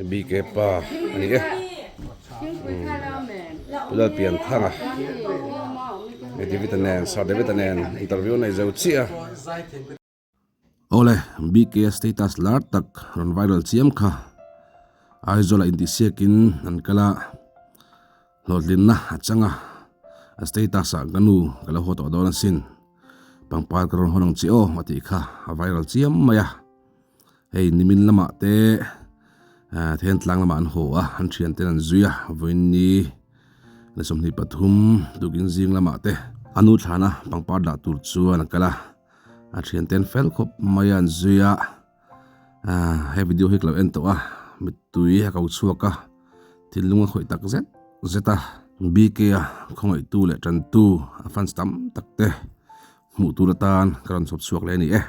BK pa a ni e Pu Lalpianthanga David-a nen Sir David-a nen interview a nei zo chiah a. Awle BK status lar tak rawn viral chiam kha Aizawl ah intihsiakin an kal a hlawhtlinna a chang a a status ah ka nu ka lo haw tawh dawn asin pangpar ka rawn hawn ang che aw a tih kha a viral chiam mai a. Hei nimin lamah te ah Thentlang lamah an haw a, an thian ten an zui a, vawiinni ni 23 tukin zing lamah te a nu thlana pangpar dah tur chuan a kal a, a thian ten fel khawp mai a an zui a, ah he video hi ka lo en tawh a, mittui a ko chhuak a, thinlung a khawih tak zet zet a, BK a khawngaihtu leh tantu a fans tam tak te hmuh tur atan ka rawn chhawp chhuak leh a ni e.